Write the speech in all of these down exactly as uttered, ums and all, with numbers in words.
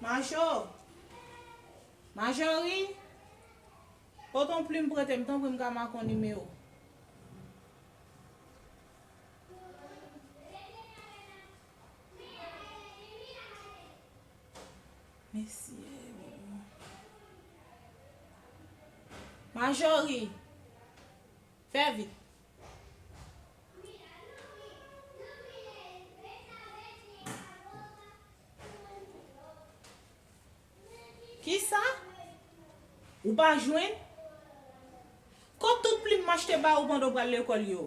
Majo! Majori! Pote yon plim prete m, tanpri, m ka make yon nimewo. Mesye. Majori! Fè vit. Kisa? Ou pa jwenn? Kot tout plim m achte ba ou pandan w pral lekòl yo?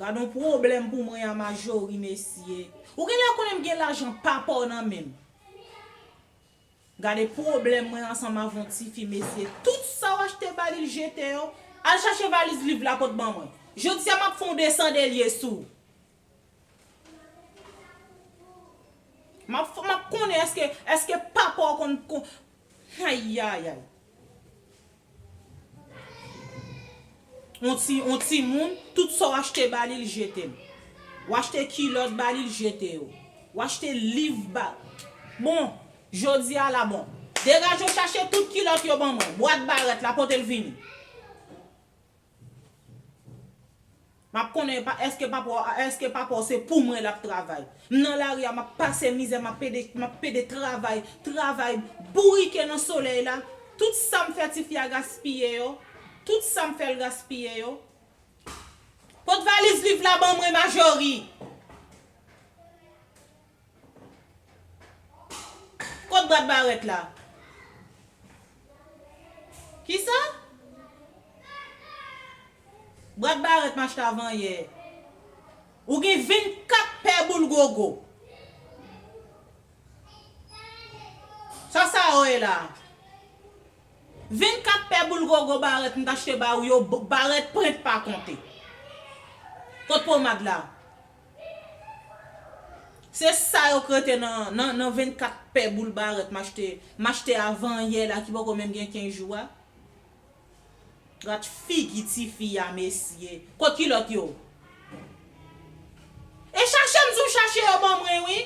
Gad on pwoblèm pou mwen a Majori, mesye. Ou genlè konnen m gen lajan papa w nan men m. Gade pwoblèm mwen ansanm avè yon tifi, mesye. Tout sa w achte ba li, l jete yo. Al chache valiz liv la pot ban mwen. Jodi a, m ap fè yon desann de lye sou ou. M ap, m ap konnen èske, èske papa w konn, konn, ayayay. On ti, on timoun, tout sa w achte ba li, l jete m. W achte kilòt ba li, l jete yo. W achte liv ba. Bon, jodi a la, bon. Degaje w chache tout kilòt yo ban mwen. Bwat barèt la, pote l vini. M ap konnen pa, èske papa, èske papa w se pou mwen l ap travay. M nan lari a, m ap pase mizè, m ap pede, m ap pede travay, travay, bourike nan solèy la. Tout sa m fè tifi a gaspiye yo. Tout sa m fè l gaspiye yo. Pot valiz liv la ban mwen, Majori. Kot bwat barèt la? Kisa? Bwat barèt m achte avanyè. Ou gen vennkat pè boul gogo. Sa sa yo ye la? Vennkat pè boul gogo barèt m t achte ba ou yo, b-, barèt prent pa konte. Kot pomad la? Se sa yo k rete nan, nan, nan vennkat pè boul barèt m achte, m achte avanyè la ki poko menm gen kenz jou a. Gad figi tifi a, mesye. Kot kilòt yo? E chache m di w chache yo ban mwen, wi.